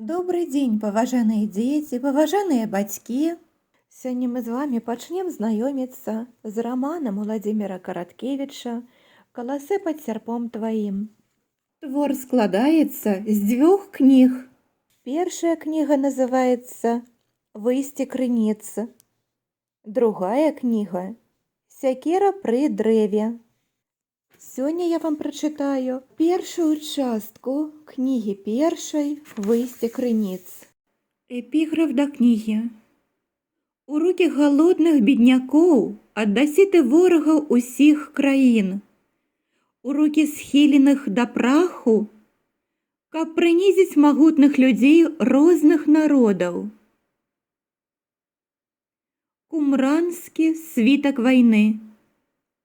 Добры дзень, паважаныя дзеці, паважаныя бацькі. Сёння мы з вами пачнем знаёміцца з раманам Уладзіміра Караткевіча «Каласы пад сярпом тваім». Твор складаецца з дзвюх кніг. Першая кніга называецца «Выйсце крыніц». Другая кніга «Сякера пры дрэве». Сёння я вам прачытаю першую частку кнігі першай «Выйсце крыніц». Эпіграф да кнігі. У рукі галодных беднякоў аддасі ты ворагаў усіх краін, у рукі схіленых да праху, каб прынізіць магутных людзей розных народаў. Кумранскі світак вайны.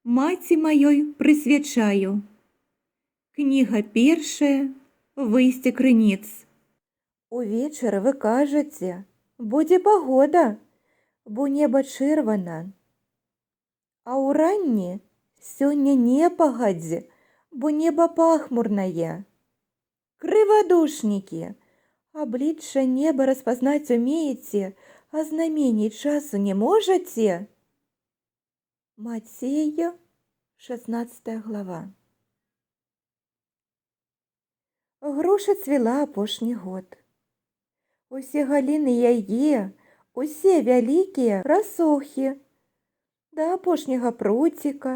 Маці маёй прысвячаю. Кніга першая «Выйсце крыніц». Увечары вы кажаце: «Будзе пагода, бо неба чырвана». А ўранні: «Сёння непагадзь, бо неба пахмурнае». Крывадушнікі! Аблічча неба распазнаць умееце, а знаменій часу не можаце? Мацея, 16 глава. Груша цвіла апошні год. Усе галіны яе, усе вялікія расохі, да апошняга пруціка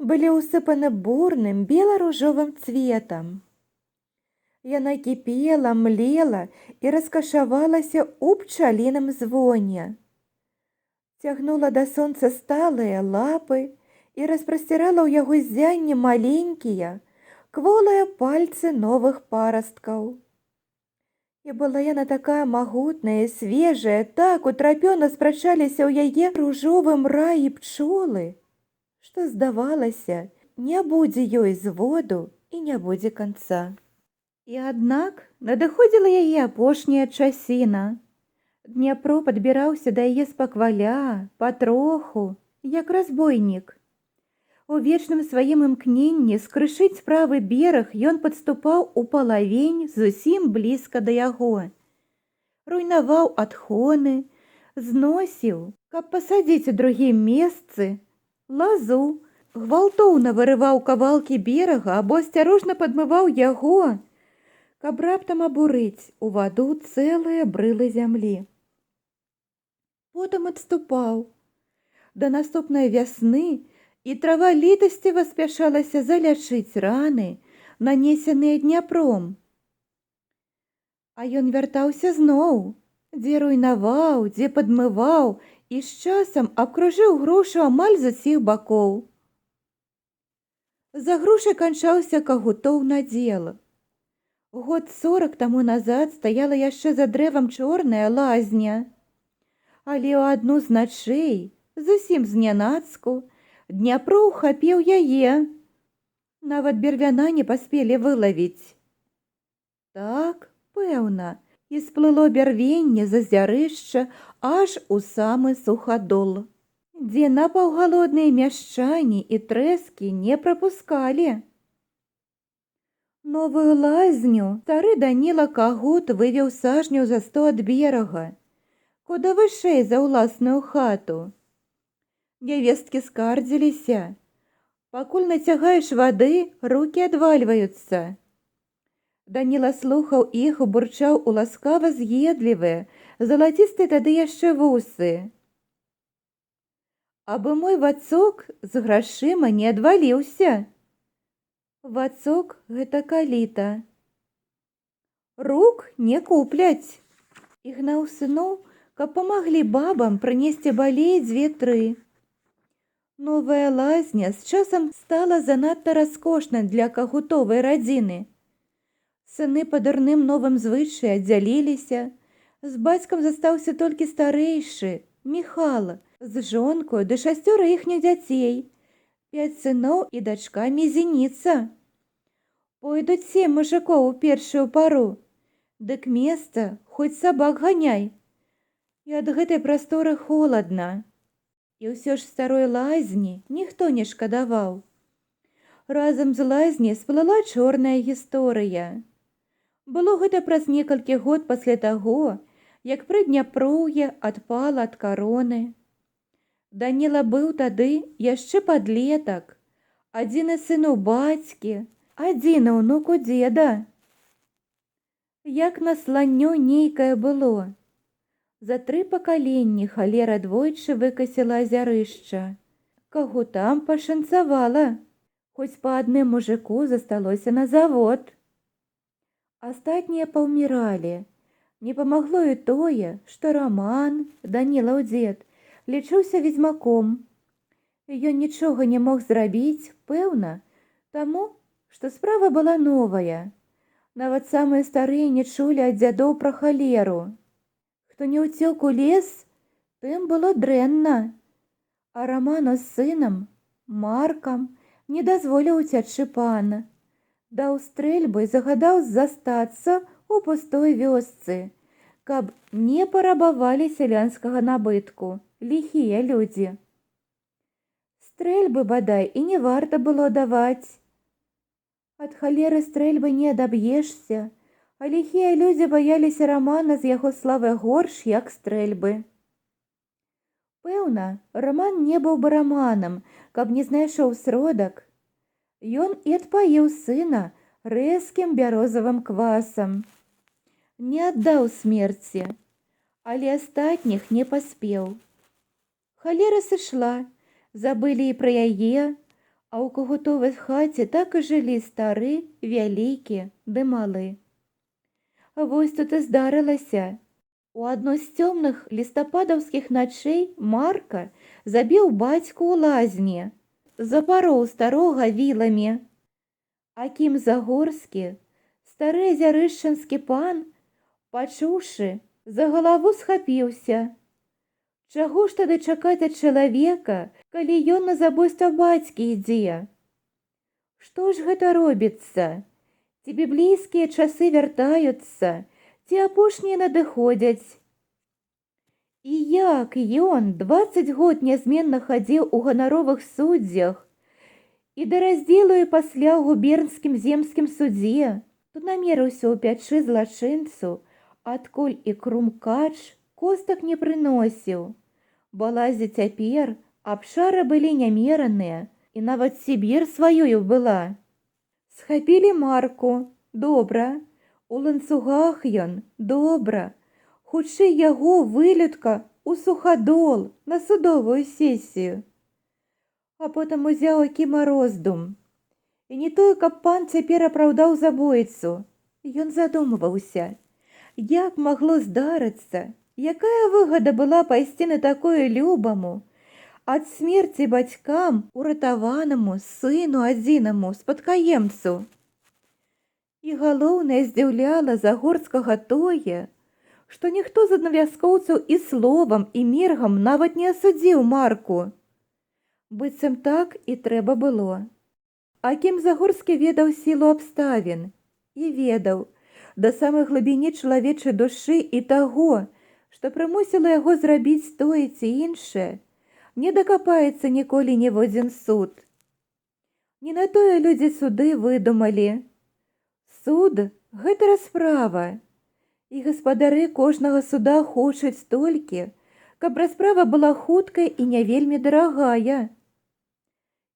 былі ўсыпаны бурным бела-ружовым цветам. Яна кіпела, млела і раскашавалася ў пчаліным звоне. Цягнула да сонца сталыя лапы і распасцірала ў яго ззянні маленькія, кволыя пальцы новых парасткаў. І была яна такая магутная, свежая, так утрапёна спрачаліся ў яе ружовым раі пчолы, што, здавалася, не будзе ёй зводу і не будзе канца. І аднак надыходзіла яе апошняя часіна. Дняпро падбіраўся да яе спакваля, патроху, як разбойнік. У вечным сваім імкненні скрышыць правы бераг ён падступаў у палавень зусім блізка да яго. Руйнаваў адхоны, зносіў, каб пасадзіць у другім месцы лазу, гвалтоўна вырываў кавалкі берага або асцярожна падмываў яго, каб раптам абурыць у ваду цэлыя брылы зямлі. Потым адступаў. Да наступнай вясны, і трава літасціва спяшалася залячыць раны, нанесеныя Дняпром. А ён вяртаўся зноў, дзе руйнаваў, дзе падмываў і з часам абкружыў грушу амаль з усіх бакоў. За грушай канчаўся кагутоў надзел. Год 40 таму назад стаяла яшчэ за дрэвам чорная лазня. Але ў адну з начэй, зусім знянацку, Дняпро ўхапіў яе. Нават бервяна не паспелі вылавіць. Так, пэўна, і сплыло бярвенне з азярышча аж у самы Сухадол, дзе напаўгалодныя мяшчане і трэскі не прапускалі. Новую лазню стары Даніла Кагут вывеў сажняў за 100 ад берага, куда вышэй за ўласную хату. Нявесткі скардзіліся: «Пакуль нацягаеш вады, рукі адвальваюцца». Даніла слухаў іх, бурчаў у ласкава з'едлівыя, залацістыя тады яшчэ вусы: «Абы мой вацок з грашыма не адваліўся». Вацок — гэта каліта. «Рук не купляць». І гнаў сыноў, каб памаглі бабам прынесці балей дзве-тры. Новая лазня з часам стала занадта раскошнай для кагутовай радзіны. Сыны па дурным новым звычаі аддзяліліся. З бацькам застаўся толькі старэйшы, Міхала, з жонкою ды шасцёра іхніх дзяцей, пяць сыноў і дачка мізініца. Пойдуць сем мужыкоў у першую пару, дык месца хоць сабак ганяй. І ад гэтай прасторы холадна. І ўсё ж старой лазні ніхто не шкадаваў. Разам з лазняй сплыла чорная гісторыя. Было гэта праз некалькі год пасля таго, як Прыдняпроўе адпала ад кароны. Даніла быў тады яшчэ падлетак, адзіны сын у бацькі, адзіны ўнук у дзеда. Як насланнё нейкае было. За тры пакаленні халера двойчы выкасіла Азярышча. Каго там пашанцавала, хоць па адным мужыку засталося на завод. Астатнія паўміралі. Не памагло і тое, што Раман, Данілаў дзед, лічыўся ведзьмаком. Ён нічога не мог зрабіць, пэўна, таму, што справа была новая. Нават самыя старыя не чулі ад дзядоў пра халеру. Хто не ўцёк у лес, тым было дрэнна. А Раману з сынам, Маркам, не дазволіў уцячы пан. Даў стрэльбы і загадаў застацца ў пустой вёсцы, каб не парабавалі сялянскага набытку ліхія людзі. Стрэльбы, бадай, і не варта было даваць. Ад халеры стрэльбы не адаб'ешся, а ліхія людзі баяліся Рамана з яго славай горш, як стрэльбы. Пэўна, Раман не быў бы Раманам, каб не знайшоў сродак. Ён і адпаіў сына рэзкім бярозавым квасам. Не аддаў смерці, але астатніх не паспеў. Халера сышла, забылі і пра яе, а ў кагутовай хаце так і жылі стары, вялікі ды малы. Вось тут і здарылася. У адну з цёмных лістападаўскіх начэй Марка забіў бацьку ў лазні, запароў старога віламі. Акім Загорскі, стары азярышчанскі пан, пачуўшы, за галаву схапіўся. Чаго ж тады чакаць ад чалавека, калі ён на забойства бацькі ідзе? Што ж гэта робіцца? Ці біблейскія часы вяртаюцца, ці апошнія надыходзяць? І як ён 20 год нязменна хадзіў у ганаровых суддзях і да раздзелу і пасля ў губернскім земскім судзе, то намерыўся ў пячы злачынцу, адкуль і крумкач костак не прыносіў. Бо лазе цяпер абшары былі нямераныя, і нават Сібір сваёю была. Схапілі Марку, добра, у ланцугах ён, добра, хутчэй яго, вылюдка, у Сухадол на судовую сесію. А потым узяў Акіма роздум. І не тое, каб пан цяпер апраўдаў забойцу. Ён задумваўся, як магло здарыцца, якая выгада была пайсці на такое любаму, ад смерці бацькам уратаванаму сыну адзінаму спадкаемцу. І галоўнае, здзіўляла Загорскага тое, што ніхто з аднавяскоўцаў і словам, і мергам нават не асудзіў Марку. Быццам так і трэба было. Акім Загорскі ведаў сілу абставін і ведаў да самай глыбіні чалавечай душы і таго, што прымусіла яго зрабіць тое ці іншае, не дакапаецца ніколі ніводзін суд. Не на тое людзі суды выдумалі. Суд — гэта расправа. І гаспадары кожнага суда хочуць толькі, каб расправа была хуткая і не вельмі дарагая.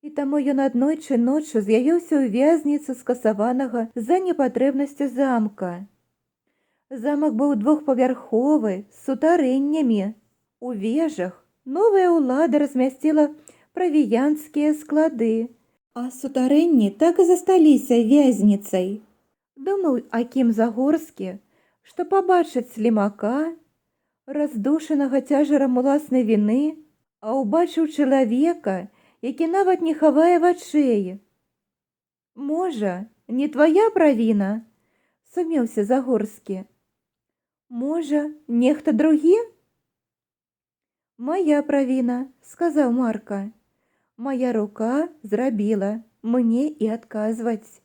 І таму ён аднойчы ноччу з'явіўся ў вязніцу скасаванага з-за непатрэбнасцю замка. Замак быў двухпавярховы, з сутарэннямі. У вежах новая ўлада размясціла правіянцкія склады, а сутарэнні так і засталіся вязніцай. Думаў Акім Загорскі, што пабачыць слімака, раздушанага цяжарам уласнай віны, а ўбачыў чалавека, які нават не хавае вачэй. «Можа, не твая правіна?» — сумеўся Загорскі. «Можа, нехта другі?» «Мая правіна, — сказаў Марка. — Мая рука зрабіла, мне і адказваць».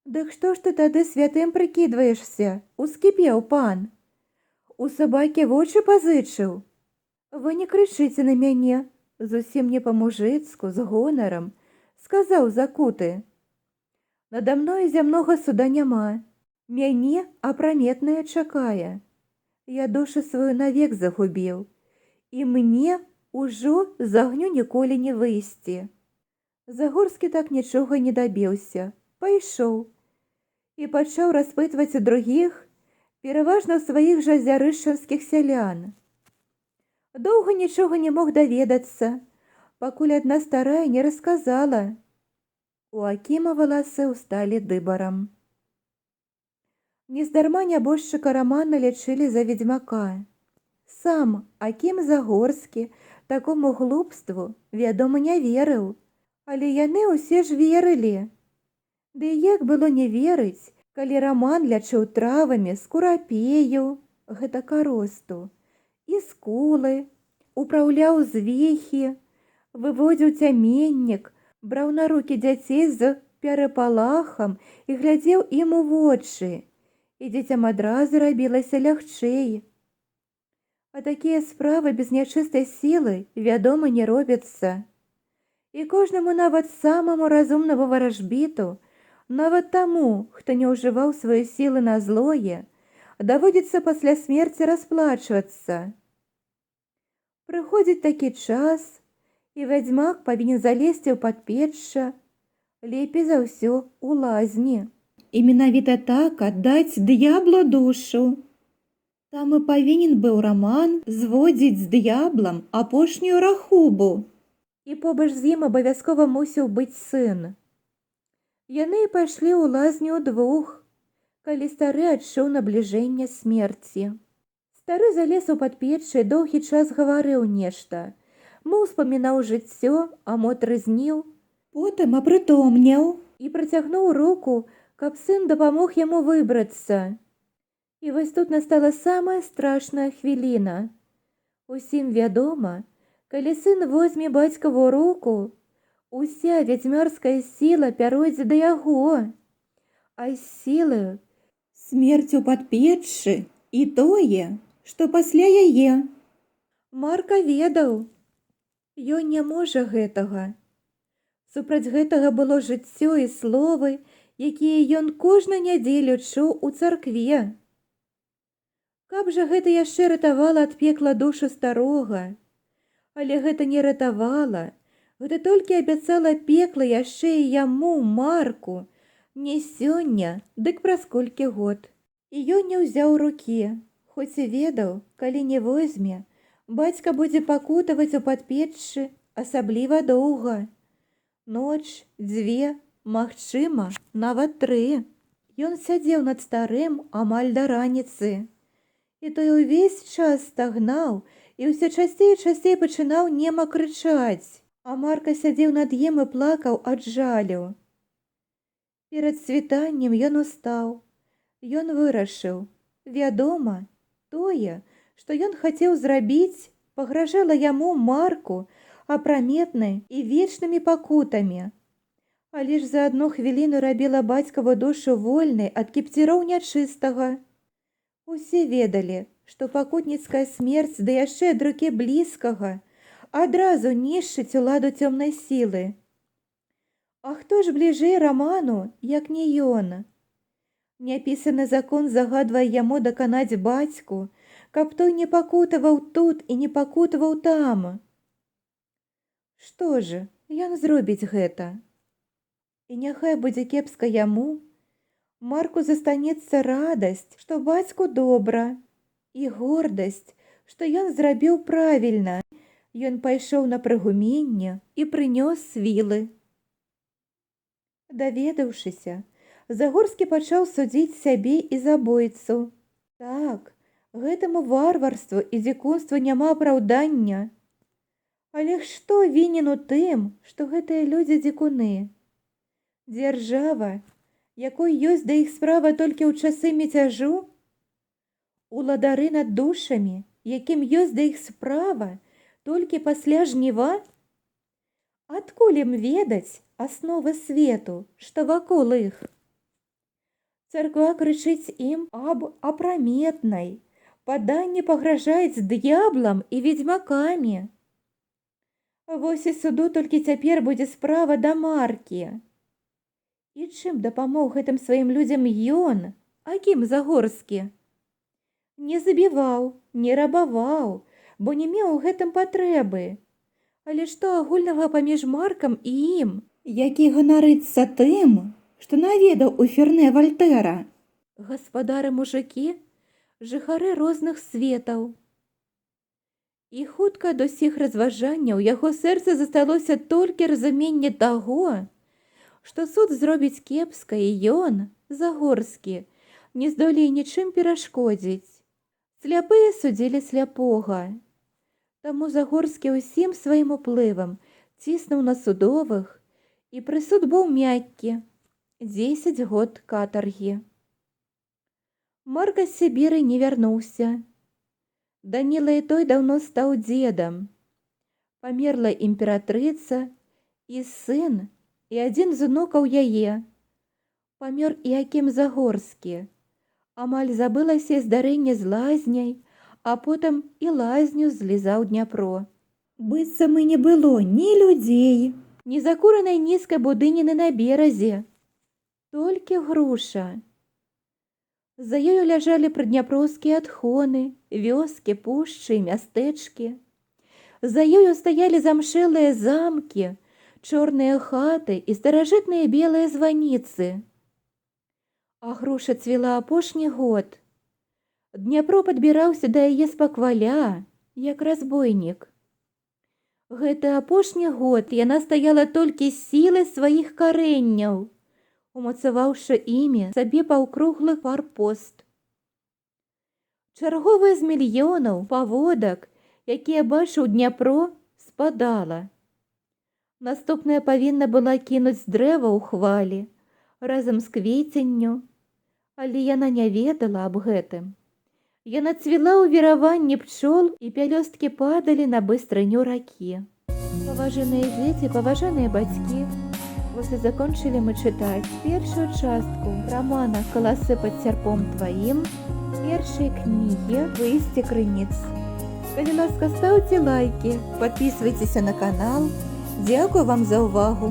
«Дык што ж ты тады святым прыкідваешся?» — ускіпеў пан. «У сабакі вочы пазычыў?» «Вы не крычыце на мяне, — зусім не па-мужыцку, з гонарам сказаў закуты. — Нада мною зямнога суда няма. Мяне апраметная чакае. Я душу сваю навек загубіў, і мне ўжо з агню ніколі не выйсці. Загорскі так нічога не дабіўся, пайшоў і пачаў распытваць у другіх, пераважна ў сваіх жа азярышчанскіх сялян. Доўга нічога не мог даведацца, пакуль адна старая не расказала. У Акіма валасы ўсталі дыбарам. Нездарма нябожчыка Рамана лічылі за ведзьмака. Сам Акім Загорскі такому глупству, вядома, не верыў, але яны ўсе ж верылі. Ды і як было не верыць, калі Раман лячыў травамі з курапею, гэта каросту, і скулы, упраўляў звехі, выводзіў цяменнік, браў на рукі дзяцей з перапалахам і глядзеў ім у вочы, і дзецям адразу рабілася лягчэй. А такія справы без нячыстай сілы, вядома, не робяцца. І кожнаму, нават самаму разумнаму варажбіту, нават таму, хто не ўжываў свае сілы на злое, даводзіцца пасля смерці расплачвацца. Прыходзіць такі час, і вядзьмак павінен залезці ў падпечча, лепей за ўсё ў лазні. І менавіта так аддаць д'яблу душу. Там і павінен быў Раман зводзіць з д'яблам апошнюю рахубу. І побач з ім абавязкова мусіў быць сын. Яны і пайшлі ў лазню ўдвух, калі стары адчуў набліжэнне смерці. Стары залез у падпечча і доўгі час гаварыў нешта. Мо ўспамінаў жыццё, а мо трызніў. Потым апрытомнеў і працягнуў руку, каб сын дапамог яму выбрацца. І вось тут настала самая страшная хвіліна. Усім вядома, калі сын возьме бацькаву руку, уся вядзьмарская сіла пяройдзе да яго, а з сілаю смерць у падпеччы і тое, што пасля яе. Марка ведаў, ён не можа гэтага. Супраць гэтага было жыццё і словы, якія ён кожную нядзелю чуў у царкве. Каб жа гэта яшчэ ратавала ад пекла душу старога. Але гэта не ратавала, гэта толькі абяцала пекла яшчэ і яму, Марку, не сёння, дык праз колькі год. І ён не ўзяў рукі, хоць і ведаў, калі не возьме, бацька будзе пакутаваць у падпеччы асабліва доўга. Ноч, дзве, магчыма, нават тры. Ён сядзеў над старым амаль да раніцы. І той увесь час стагнаў і ўсё часцей і часцей пачынаў нема крычаць. А Марка сядзеў над ім і плакаў ад жалю. Перад світаннем ён устаў. Ён вырашыў: вядома, тое, што ён хацеў зрабіць, пагражала яму, Марку, апраметнай і вечнымі пакутамі. Але ж за адну хвіліну рабіла бацькаву душу вольнай ад кіпцюроў нячыстага. Усе ведалі, што пакутніцкая смерць, ды яшчэ ад рукі блізкага, адразу нішчыць уладу цёмнай сілы. А хто ж бліжэй Раману, як не ён? Няпісаны закон загадвае яму даканаць бацьку, каб той не пакутаваў тут і не пакутаваў там. Што ж, ён зробіць гэта. І няхай будзе кепска яму, Марку застанецца радасць, што бацьку добра, і гордасць, што ён зрабіў правільна. Ён пайшоў на прыгуменне і прынёс вілы. Даведаўшыся, Загорскі пачаў судзіць сябе і забойцу. Так, гэтаму варварству і дзікунству няма апраўдання. Але што вінен у тым, што гэтыя людзі дзікуны? Дзяржава, якой ёсць да іх справа толькі ў часы мецяжу? Уладары над душамі, якім ёсць да іх справа толькі пасля жніва? Адкуль ім ведаць асновы свету, што вакол іх? Царква крычыць ім аб апраметнай, паданні пагражаюць д'яблам і ведзьмакамі. Вось і суду толькі цяпер будзе справа да Маркі. І чым дапамог гэтым сваім людзям ён, Акім Загорскі. Не забіваў, не рабаваў, бо не меў у гэтым патрэбы. Але што агульнага паміж Маркам і ім, які ганарыцца тым, што наведаў у Ферне Вальтэра? Гаспадары мужыкі, жыхары розных светаў. І хутка ад усіх разважанняў яго сэрца засталося толькі разуменне таго, што суд зробіць кепска і ён, Загорскі, не здолее нічым перашкодзіць. Сляпыя судзілі сляпога. Таму Загорскі ўсім сваім уплывам ціснуў на судовых, і прысуд быў мяккі — 10 год катаргі. Марка з Сібіры не вярнуўся. Даніла і той даўно стаў дзедам. Памерла імператрыца, і сын, і адзін з унукаў яе. Памёр і Акім Загорскі. Амаль забылася здарэнне з лазняй, а потым і лазню злізаў Дняпро. Быццам і не было ні людзей, ні закуранай нізкай будыніны на беразе. Толькі груша. За ёю ляжалі прыдняпроўскія адхоны, вёскі, пушчы і мястэчкі. За ёю стаялі замшэлыя замкі, чорныя хаты і старажытныя белыя званіцы. А груша цвіла апошні год. Дняпро падбіраўся да яе спакваля, як разбойнік. Гэты апошні год яна стаяла толькі з сілай сваіх карэнняў, умацаваўшы імі сабе паўкруглы фарпост. Чарговая з мільёнаў паводак, якія бачыў Дняпро, спадала. Наступная павінна была кінуць з дрэва ў хвалі разам з квеценню, але яна не ведала аб гэтым. Яна цвіла ў віраванні пчол, і пялёсткі падалі на быстрыню ракі. Паважаныя дзеці, паважаныя бацькі, вось і закончылі мы чытаць першую частку рамана «Каласы пад сярпом тваім», першай кнігі «Выйсце крыніц». Калі ласка, стаўце лайкі, падпісвайцеся на канал. Дзякую вам за ўвагу.